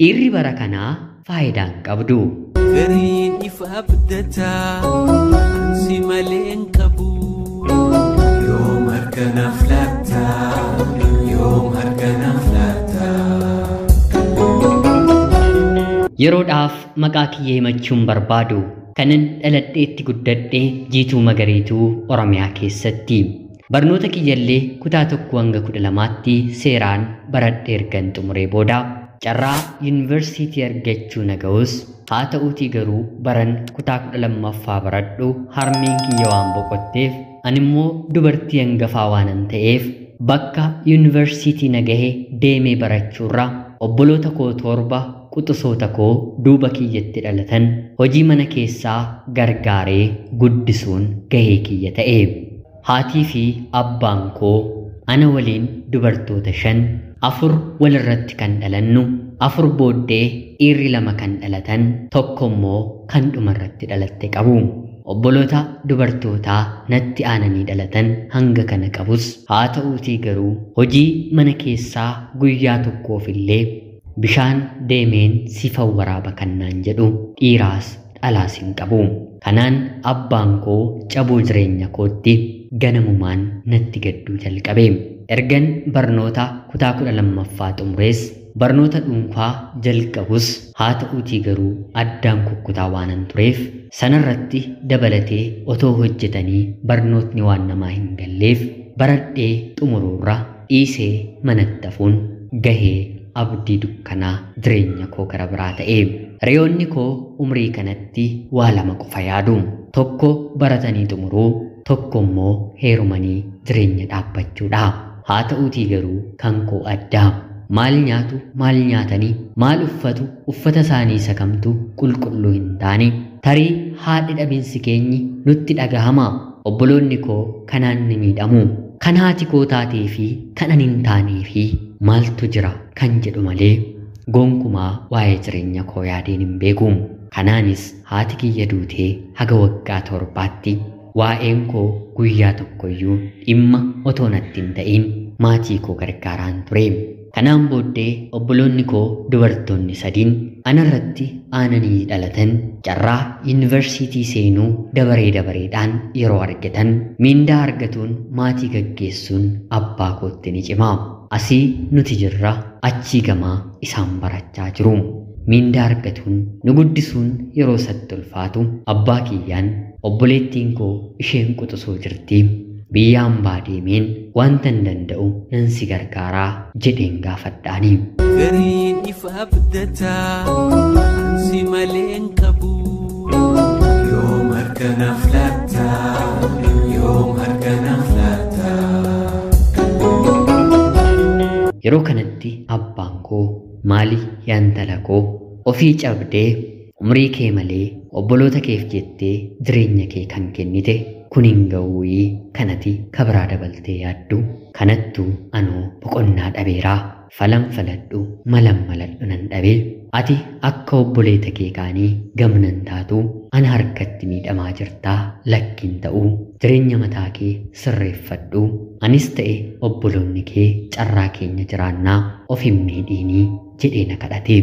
Dhiirri bara kanaa faayidaa hin qabdu. Gariin ifa abdataa si malee hin qabu. Yoom harkanaaf laata? Yoom harkanaaf laata? Yeroodhaaf maqaa kiyya himachuun barbaadu kanan dhaladheetti guddadhee Jiituu Magariituu Oromiyaa keessatti. Barnoota kiyyallee kutaa 1 hanga 12tti seeraan baradhee ergan xumuree booda carraa yuunivarsiitii argachuu na ga'us, haa ta'uutii garuu baran kutaa 12ffaa baradhu harmeen kiyya waan boqotteef, animmoo dubartii hangafaa waanan ta'eef, bakka yuunivarsiitii na gahe deemee barachuurra obboloota koo 7 quxusoota koo duuba kiyyatti dhalatan hojii mana keessaa gargaaree guddisuun gahee kiyya ta'e. Haatii fi abbaan koo ana waliin dubartoota 5, 4 walirratti kan dhalannu, 4 booddee dhiirri 2 kan dhalatan, tokko immoo kan dhumarratti dhalatte qabu. Obboloota dubartootaa natti aananii dhalatan hanga kana qabus, haa ta'uutii garuu hojii mana keessaa guyyaa tokkoof illee bishaan deemeen sifan waraaba kannaan jedhu dhiiraas dhalaas hin qabu. Kanaan abbaan koo cabuu jireenya kootti ganamumaan natti gadduu jalqabe. Ergan barnoota kutaa 12ffaa xumurees barnoota dhuunfaa jalqabus, haa ta'uutii garuu addaan kukkutaa waanan tureef, sanarratti dabalatee otoo hojjetanii barnootni waan namaa hin galleef, baradhee xumuruurra dhiisee manatti hafuun gahee abdii dukkanaa jireenya koo gara biraa ta'e. Hiriyoonni koo umrii kanatti waa lama qofa yaadu. Tokko baratanii xumuruu, tokko immoo heerumanii jireenya dhaabbachuudha. Haa ta'uutii garuu kan koo addaa. Maal nyaatu, maal nyaatanii, maal uffatu, uffata isaanii isa kamtu qulqulluu hin taane, tarii haadhi dhabinsi keenyi nutti dhagahama. Obboloonni koo kanaan ni miidhamu. Kan haati koo taatee fi kan ani hin taanee fi maaltu jira kan jedhu malee gonkumaa waa'ee jireenya koo yaadeen hin beeku. Kanaanis haati kiyya duutee haga waggaa 7tti waa'een koo guyyaa tokkoyyuu dhimma otoo natti hin ta'in maatii koo gargaaraan ture. Kanaan booddee obboloonni koo dubartoonni 3 anarratti aananii dhalatan carraa yuunivarsiitii seenuu dabaree dabareedhaan yeroo argatan, miindaa argatuun maatii gaggeessuun abbaa kootti ni cima. Asii nuti jirra, achii gamaa isaan barachaa jiru. Miindaa argatuun nu guddisuun yeroo isatti ulfaatu abbaa kiyyaan, obboleettiin koo isheen quxisuu jirti, biyya hambaa deemeen wanta hin danda'u nan si gargaaraa jedheen gaafadhaani. Gariin ifa abdataa si malee hin qabu. Yoom harkanaaf laata? Yoom harkanaaf laata? Yeroo kanatti abbaan koo, maali yaa intala koo, ofii cabdee umrii kee malee obboloota keef jettee jireenya kee kan kennite kun hin ga'uuyii, kanati kabiraa dabaltee yaaddu? Kanattuu anoo boqonnaa dhabeeraa, falan faladhu malan maladhu nan dhabee, ati akka obboleeta kee kaanii gamnan taatu ana harkatti miidhamaa jirtaa, lakkiin ta'uu, jireenya mataa kee sirreeffadhu, anis ta'e obboloonni kee carraa keenya jiraannaa, of hin miidhiinii jedhee na kadhate.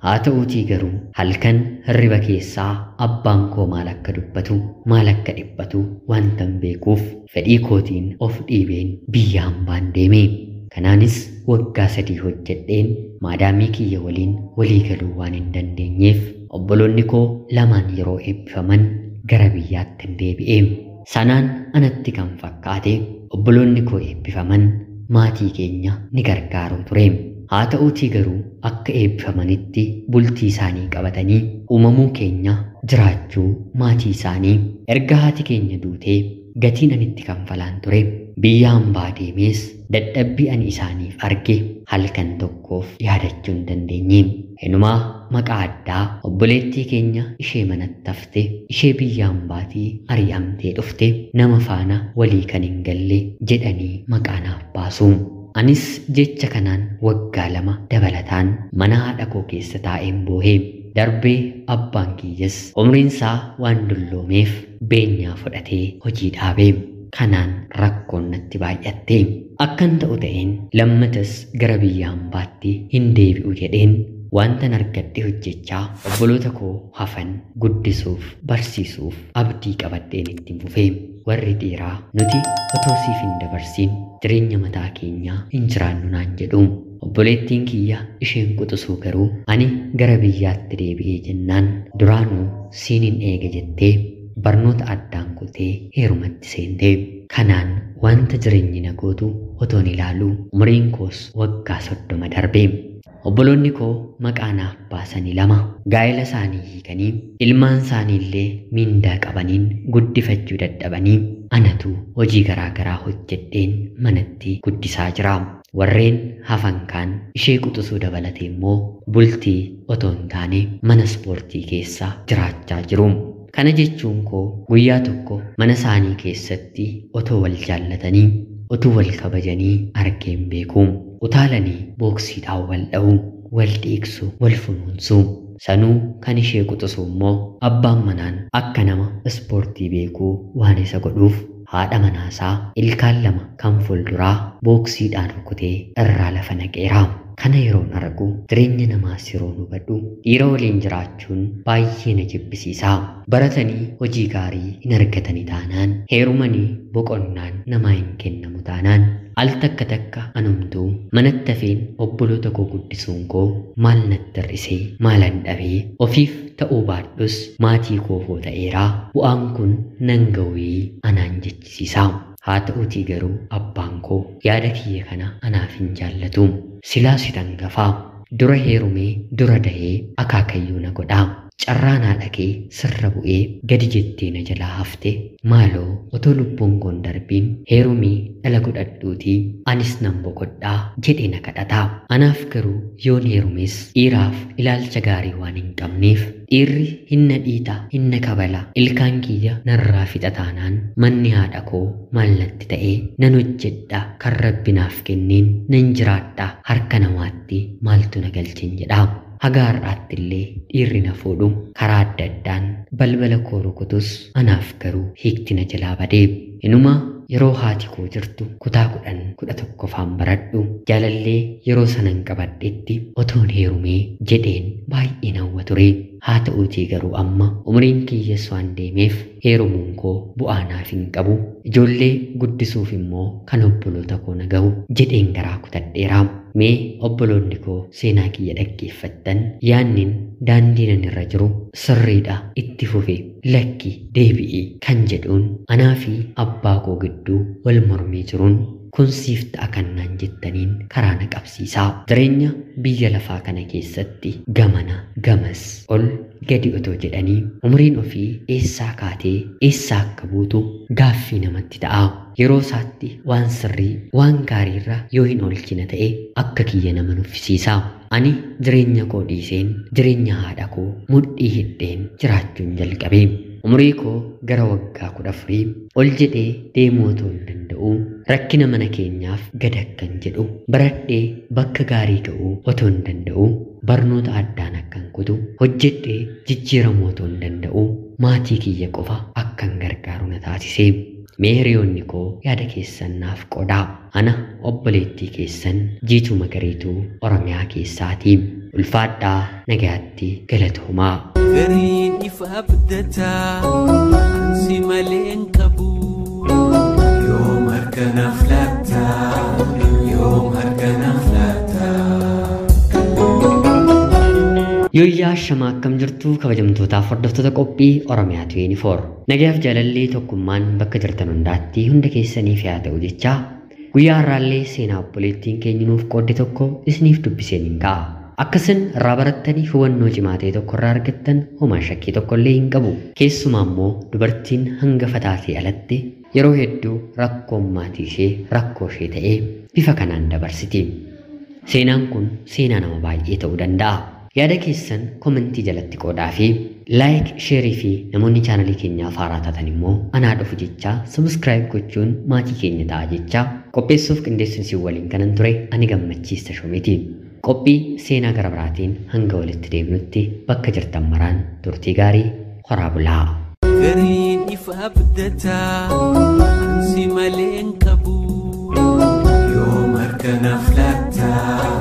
Haa ta'uutii garuu halkan hirriba keessaa abbaan koo maal akka dubbatu, maal akka dhiphatu wanta hin beekuuf fedhii kootiin of dhiibeen biyya hambaan deeme. Kanaanis waggaa 3 hojjedheen maadaamii kiyya waliin walii galuu waan hin dandeenyeef obboloonni koo lamaan yeroo eebbifaman gara biyyaatti hin deebi'e. Sanaan anatti kan fakkaate obboloonni koo eebbifaman maatii keenya ni gargaaru ture. Haa ta'uutii garuu akka eebbifamanitti bultii isaanii qabatanii uumamuu keenya jiraachuu maatii isaanii erga haati keenya duutee gatiin ani itti kanfalaan ture, biyya hambaa deemees dadhabbii ani isaaniif arge halkan tokkoof yaadachuu hin dandeenye. Hinumaa maqaa addaa obboleettii keenya ishee manatti hafte, ishee biyya hambaatii ari'amtee dhufte, nama faana walii kan hin galle jedhanii maqaa naaf baasu. Anis jecha kanaan waggaa 2 dabalataan mana haadha koo keessa taa'een boohee. Darbee abbaan kiyyas umriin isaa waan dulloomeef beenyaa fudhatee hojii dhaabe. Kanaan rakkoon natti baay'atte. Akkan ta'u ta'een lammatas gara biyya hambaatti hin deebi'u jedheen Wantan argadhe hojjechaa obboloota koo hafan guddisuuf barsiisuuf abdii qabadheen ittiin fufee. Warri dhiiraa nuti otoo siif hin dabarsiin jireenya mataa keenyaa hin jiraannu naan jedhu. Obboleettiin kiyya isheen quxisuu garuu ani gara biyyaatti deebi'ee jennaan duraanuu siin hin eega jettee barnoota addaan kutee heerumatti seente. Kanaan wanta jireenyi na gootu otoon ilaaluu umriin koos waggaa 30 darbe. Obboloonni koo maqaa naaf baasanii 2 gaa'ela isaanii hiikanii ilmaan isaanii illee miindaa qabaniin guddifachuu dadhabanii anatu hojii garaa garaa hojjedheen manatti guddisaa jira. Warreen hafan kaan ishee quxisuu dabalatee immoo bultii otoo hin taane mana ispoortii keessa jiraachaa jiru. Kana jechuun koo guyyaa tokko mana isaanii keessatti otoo wal jaallatanii utuu wal kabajanii argeen beeku. Utaalanii booksiidhaan wal dha'u, wal dhiigsu, wal funuunsu. Sanuu kan ishee quxisu immoo abbaan manaan akka nama ispoortii beekuu waan isa godhuuf haadha manaasaa ilkaan 2 kan fuulduraa booksiidhaan rukutee irraa lafa naqeera. Kana yeroon argu jireenya namaas yeroo hubadhu dhiira waliin jiraachuun baay'ee na jibbisiisa. Baratanii hojii gaarii hin argatanii taanaan, heerumanii boqonnaan namaa hin kennamu taanaan, al takka takka anumtuu manatti hafeen obboloota koo guddisuun koo maal natti hir'isee maalan dhabee ofiif ta'uu baadhus maatii koofoo ta'eeraa bu'aan kun nan ga'uuyii anaan jechisiisa. Haa ta'uutii garuu abbaan koo yaada kiyya kana anaaf hin jaallatu. Silaa sitan gafaa dura heerumee dura dahee akaakayyuu na godhaa. Carraan haadha kee sirra bu'ee gadi jettee na jalaa hafte maaloo otoo lubbuun koon darbiin heerumii dhala godhadhuutii anis nan boqodhaa jedhee na kadhataa. Anaaf garuu yoon heerumes dhiiraaf ilaalcha gaarii waan hin qabneef dhiirri hinna dhiita hinna kabala ilkaan kiyya narraa fixa taanaan manni haadha koo maal natti ta'ee nan hojjedha kan rabbi naaf kenneen nan jiraadha harka namaatti maaltu na galchen jedha. Haga har'aatti illee dhiirri na fuudhu karaa adda addaan balbala koo rukutus anaaf garuu hiikti na jalaa badee. Inuma yeroo haati koo jirtu kutaa 10 11 baradhu jaalallee yeroo sanan qabadhetti otoon heerumee jedheen baay'ee hawwa ture. Haa ta'uutii garuu amma umriin kiyyas waan deemeef heerumuun koo bu'aa naaf hin qabu. Ijoollee guddisuuf immoo kan obboloota koo na ga'u jedheen garaa kutadheera. Mee obboloonni koo seenaa kiyya dhaggeeffattan yaannin daandii nan irra jiru sirriidha itti fufe lakki deebi'i kan jedhuun anaa fi abbaa koo gidduu wal mormii jiruun kun siif ta'a kan naan jettaniin karaa na qabsiisaa. Jireenya biyya lafaa kana keessatti gamana gamas ol gadi otoo jedhanii umriin ofii eessaa kaatee eessaa akka buutu gaaffii namatti ta'a. Yeroo isaatti waan sirrii waan gaariirra yoo hin oolchine ta'e akka kiyya nama nuffisiisa. Ani jireenya koo dhiiseen jireenya haadha koo mudhii hidheen jiraachuun jalqabe. Umrii koo gara waggaa 14 ol jedhee deemuu otoo hin danda'u rakkina mana keenyaaf gad akkan jedhu baradhee bakka gaarii ga'uu otoo hin danda'u barnoota addaan akkan kutu hojjedhee jijjiiramuu otoo hin danda'u maatii kiyya qofa akkan gargaaru na taasise. Mee hiriyoonni koo yaada keessan naaf qoodaa. Ana obboleettii keessan Jiituu Magariituu Oromiyaa keessaatii. Ulfaadhaa nagaatti galatoomaa. Gariin ifa abdataa ansi malee hin qabu. Yoom harka naaf laattaa? Yoom harka naaf laattaa? Yooyyaa shamaa akkam jirtu kabajamtootaaf hordoftoota qophii Oromiyaa 24. Nagayaaf jaalalli tokkummaan bakka jirtan hundaatti hunda keessaniif haa ta'u jechaa guyyaa har'aallee seenaa obboleettiin keenya nuuf qoodde tokko isiniif dubbiseen hin ka'a. Akkasin irraa barattanii hubannoo cimaa ta'e tokko irraa argattan homaa shakkii tokko illee hin qabu. Keessumaa immoo dubartiin hangafa taatee alatti yeroo hedduu rakkoon maatii ishee rakkoo ishee ta'ee bifa kanaan dabarsiti. Seenaan kun seenaa nama baay'ee ta'uu danda'a. Yaada keessan komentii jalatti qoodaa fi laayik, sheerii fi namoonni chaanalii keenyaaf haaraa taatan immoo anaa dhufu jechaa sabiskiraayib gochuun maatii keenya ta'a jechaa qopheessuuf qindeessuun isin waliin kanan ture ani Gammachiis Tashomeeti. Qophii seenaa gara biraatiin hanga walitti deebinutti bakka jirtan maraan turtii gaarii horaa bulaa. Gariin ifa abdataa ansi malee hin qabu. Yoom harka naaf laattaa?